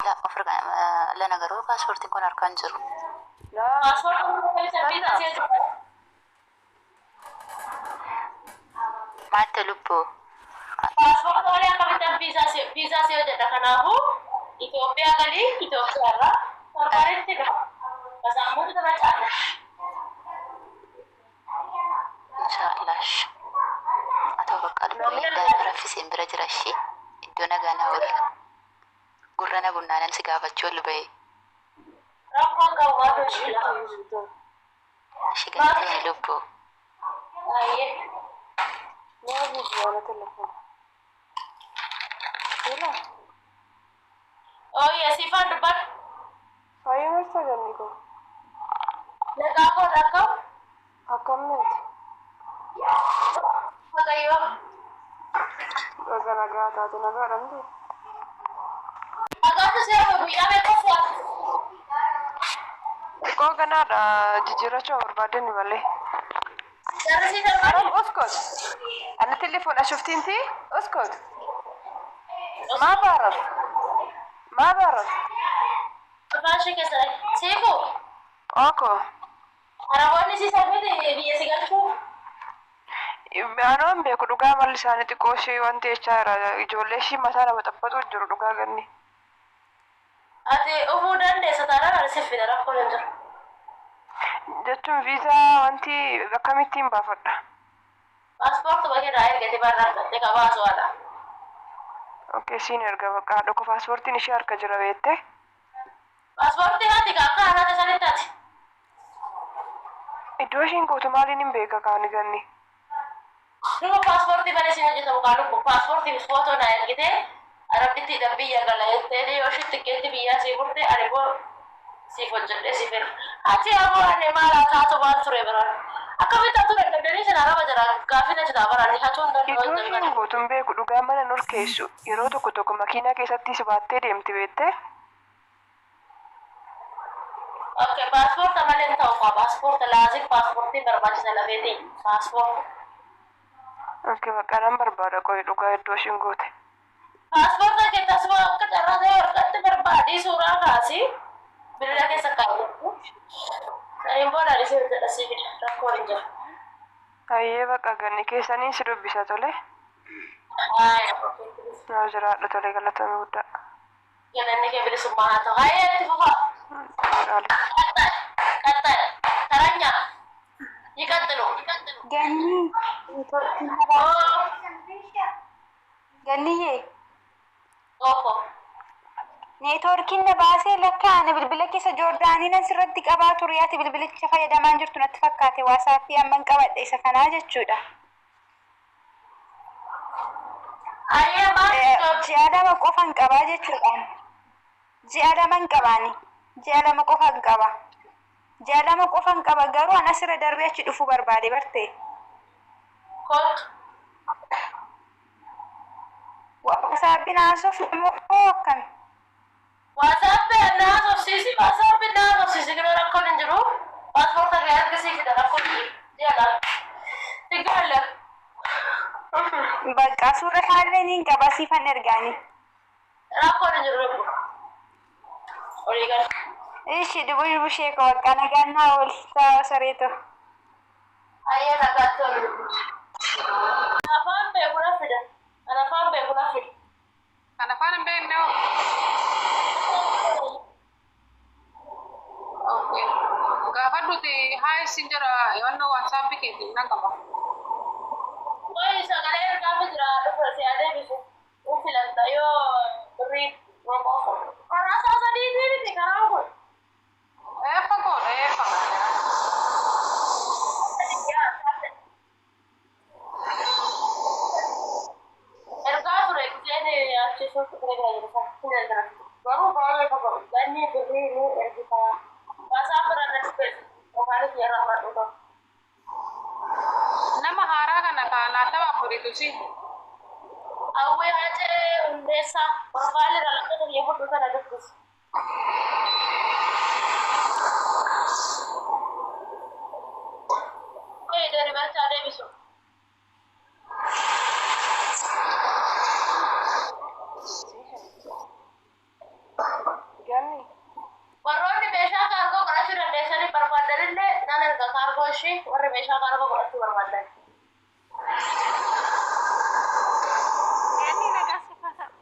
La ofirra lana garuu paaspoortiin kun harkaan jiru. Laa Paaspoortii viizaa si hojjedha. Maatte lubbuu. Paaspoortii malee akkamittan viizaa si hojjedha kanaafuu Itoophiyaa galii Itoophiyaa irraa torbaanitti dhufa. Basaammuutu irra caala. Inshaallah. Haa ta'u bakka lubbuu daa'ima raffiseen bira jira ishee iddoo nagaa na oolu. Gurra na bunnaanan si gaafachuu ol ba'e. Rakkoon qabu maatu ishee. Ishee galatoomii lubbuu. Baay'ee. Maa biizi telefoon. Jira. Ooyye siifaan dubbadhu. Faayya marsaa ganni koo. Nagaa koo rakkoo. Akkam meeti? Waaqayyoo. Baga nagaa taate nagaadha miti. Nagaatu si hafe guyyaa meeqa si hafe? Xiqqoo ganaadha jijjiirrachuu barbaadani malee. Jarri si darban. Aram uskut. أنا تليفون أشوفتي أنتي؟ اسكت. ما بعرف. ما بعرف. Afaan ishee keessa dhaqe. Siifuu. أوكو. Araboonni si sarbite biyya si galchuu. Anoo hin beeku dhugaa malli isaanii xiqqoo ishee wanti jechaa jira. Ijoollee ishii mataa nama xabbatu jiru dhugaa ganni. Ati dhufuu dandeessa taanaan ani siif fida rakkoon hin jiru. Jechuun viizaa wanti akkamittiin baafadha? Paaspoortii bakka ergate barra argatte qabaasu haadha. Okay, siin erga bakka haadha koo paaspoortiin ishee harka jira beette. Paaspoortii haati ka akka haadha sanitti ati. Iddoo ishiin gootu maaliin hin beeka kaani ganni? Dhuma paaspoortii malee siin hojjetamu kaa lubbu paaspoortii footoo na ergite arabittiidhaan biyya gala jettee yoo ishii tikkeetti biyyaa sii murte ani boo siif hojjedhee siif erga. Ati ammoo ani maal haa taatu maal ture biraan. Akkamitti haa ture dandanii sin araba jira gaafii na jiraa baraan hatuu hin danda'u Iddoo ishiin gootu hin beeku dhugaa mana norkeessu yeroo tokko tokko makiinaa keessatti si baattee deemti beette. Okay, paaspoorta malee hin ta'u kaa paaspoorta laazim paaspoortiin barbaachisa lafeetii paaspoorta. Okay, bakka nan barbaada qoyi dhugaa iddoo ishiin goote. Paaspoorta kee tasuma akka carraa ta'e harkatti barbaadii suuraa kaasii bilbila keessa kaa'u. Saniin booda ani si hojjedha si fida rakkoon hin jiru. Hayyee bakka ganni keessaniin si dubbisa tole. Haaya. Naa jiraadha tole galatoomi guddaa. Galanni kee bilisummaa haa ta'u. Hayyee itti fufaa. Qaali. Qaxxaa qaxxaa taranya ይቀጥሉ። Ganni Oo Ganniyyee Ooko. Neetwoorkiin na baasee lakka ani bilbila keessa Joordaaniin asirratti qabaa ture ati bilbilicha fayyadamaa jirtu natti fakkaate waasaappii amman qabadhe isa kanaa jechuudha. Ayyee maal Ji'a 2 qofan qabaa jechuudha. Ji'a 2 qabaani. Ji'a 2 qofan qaba. Ji'a 2 qofan qaba garuu an asirra darbee achi dhufuu barbaade barte. Kootu. Waasaappiin haasofnu moo akkami? Waasaappii na haasofsiisi waasaappii na haasofsiisi giroo rakkoon hin jiru. Paaspoorta kee harkisii fida rakkoon hin jiru. Ji'a 2. Tiggalle. Bakka suura isaallee niin qaba siifan ergaani. Rakkoon hin jiru lubbu. Olii gal. Ishi dubu bushee koo bakka nagaan naa ooli taa'aa sareeto. Ayyee nagaatti ol lubbu. Afaan beeku na fida. Kan afaan beeku na fida. Kan afaan hin beekne hoo? Okay. Gaafadhuti haa isin jira yoonnoo WhatsApp keetiin nan qaba. Wayi sagalee ergaa jira dhufa si adeemisu. Un filanta yoo birrii rooboo. Karaa isaa sadii miti karaan kun. Ee fagoodha ee fagaadha. Ergaa ture giseen achi suutu ture bira jiru sana hin ergina. Garuu baay'ee fagoo. Ganni birrii ni ergisaa. Baasaa bira na dhufe. Ofaanis yeroo amma dhufa. Nama haaraa kana ka laataba abburitu si. Hawwii Hacee Hundeessaa Profaayilii irra lakkoofsa biyya fudhu sana dubbisi. Qoyi deebi'achaa deebisu. Ishee warri meeshaa kaargoo godhachuu barbaadan. Ganni nagaa sifa ta'u.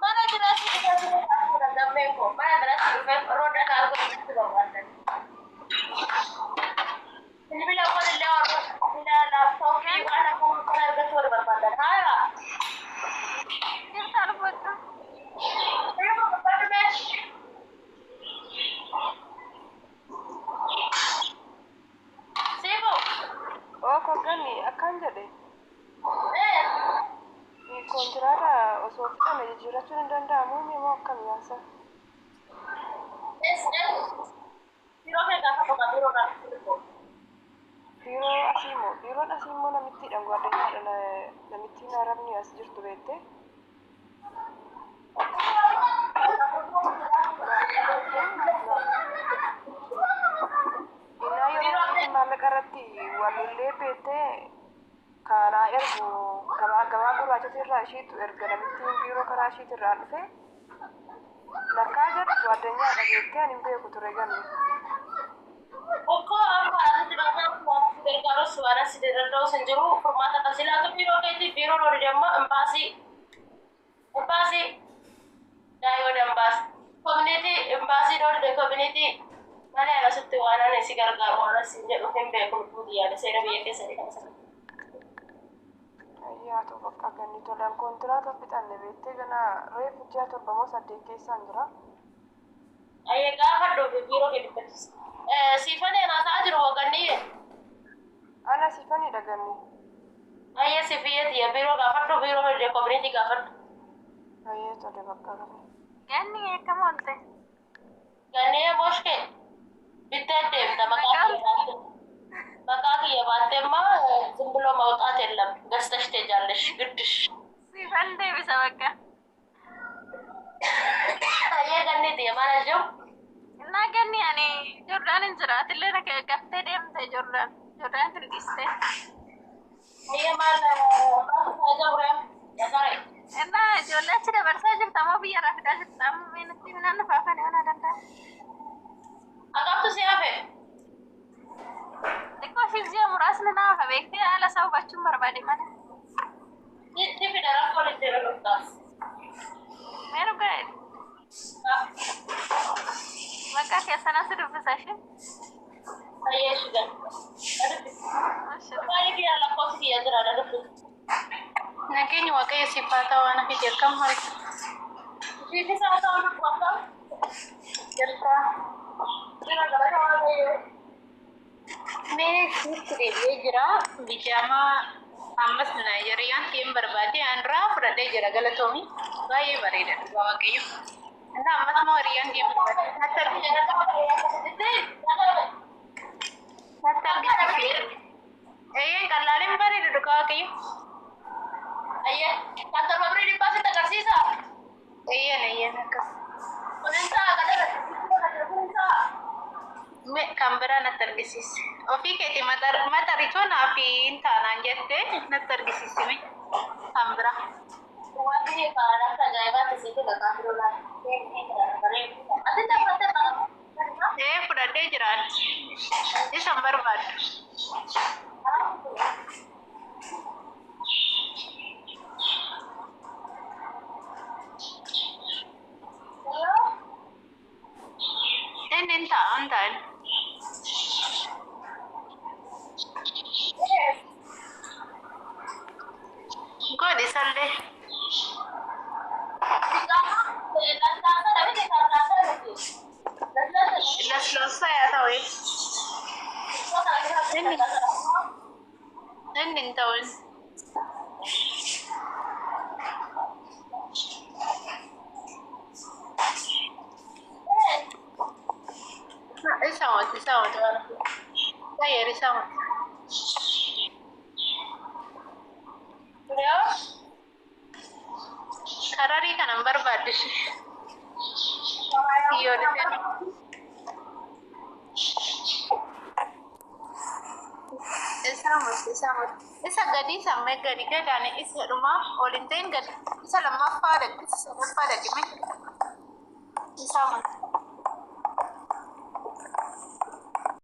Mana jiraachuu dhufee gammeen koo mana biratti dhufee roodda kaargoo godhachuu barbaadan. Bilbilawwan illee warra bilbila laaptooppii waan akka kana argachuu warri barbaadan. Haaya. Jirta lubbuu. Siifu. Oo kogganni akkaan jedhe kontiraata osoo fixame jijjiirrachuun hin danda'amu immoo akkam yaasa? Biiroo kee gaafa tokko biiroo gaafa. Biiroo asii immoo biiroon asii immoo namittiidhaan gwaddinyaadha namittiin arabni as jirtu beekte. Innaa yeroo inni maallaqa irratti walollee beektee kanaa ergu gabaa gabaa gurraachota irraa ishiitu erga namittiin biiroo karaa ishiitu irraa dhufe lakkaa jedhu gwaddinyaadha beektee ani hin beeku ture ganni. Okkoo amma asitti baafnaan waan si gargaarus waan asi danda'us hin jiru. Furmaata akkasii laatu biiroo keetii biiroon hori damma imbaasii imbaasii daayoo dambaas koominiitii imbaasii doolde koominiitii malee asitti waan ani si gargaaru waan asi jedhu hin beeku lubbuu xiyyaana seera biyya keessatti kan sana. Ayyaa ta'u bakka ganni tolaan kontiraata fixanne beektee gana reefu ji'a 7 moo 8 keessaan jira. Ayyee gaafa dhufe biiroo kee dubbachisa. Siifanee naasaa jiru hoogganni. Ana sifanidha ganni. Ayyee sifiyyee xiyya biiroo gaafadhu biiroo hojii koominiitii gaafadhu. Ayyee tole bakka ganni. Ganni akkam oolte? Gannee boshke bittee deemta maqaa kiyya baatte maqaa kiyya baatte immoo ዝም ብሎ መውጣት የለም ገዝተሽ ትሄጃለሽ ግድሽ Sifan deebisa bakka. Ayyee ganni xiyya maal jiru Innaa ganni ani Jordaan hin jira. Atillee na gaftee deemte Jordaan. Jordaan tirqiste. Ayyee maal maal jabureem yasare Innaa ijoollee achi dabarsaa jirta moo biyya irraa fidaa jirta? Amma mee nutti minaan nufaafane waan danda'a. Akkamtu si hafe Xiqqoo ishiif ji'a muraasni naa hafa beektee haala isaa hubachuun barbaade malee. Ni fida rakkoon itti dhuftaas Mee dhugaa bakka keessan as dubbisa ishee. Ayyee ishi gan Baay'ee kiyya lakkoofsi kiyya jira na dubbisa. Nageenyi Waaqayyo siif haa ta'u waan hafe akkam horii Ishiinis haa ta'u lubbu akkam jirta. Jira galata Waaqayyoo. Mee sitti deebi'ee jira. Bijaamaa ammas Naayijeriyaan ta'een barbaade anraa fudhadhee jira galatoomi. Baay'ee bareeda dhugaa Waaqayyo. Innaa ammas moo hiriyaan ta'een barbaade natti natti argisiise. Eeyyeen qallaaleen bareeda dhugaa Waaqayyo. Ayyee kan 7 birrii 100 sitti agarsiisa. Eeyyeen eeyyeen akkas. Kunin ta'a kan irratti kunin ta'a. Mee kan biraa natti argisiisi. Ofii keetii maxaritoo naaf hin taanaan jettee natti argisiisi mee kan biraa. Wanti kan akka ajaa'ibaatti sitti dhaqaa jiru laata. Ati taphattee qaba. Ee fudhadhee jiraan. Isan barbaaddu. Inni hin ta'a hin ta'in. Godhi isallee. Laslaasaa yaa ta'u. Inni hin ta'u. Isa mati isa mati waan Tayyar isa mati. Kararii kanan barbaaddishi. Yoo dhufee. Isa mati isa mati. Isa gadi sammee gadi gadaane isa dhumaa ol hin ta'in gadi. Isa lammaffaa dhaqi isa sadaffaa dhaqi mee. Isa mati.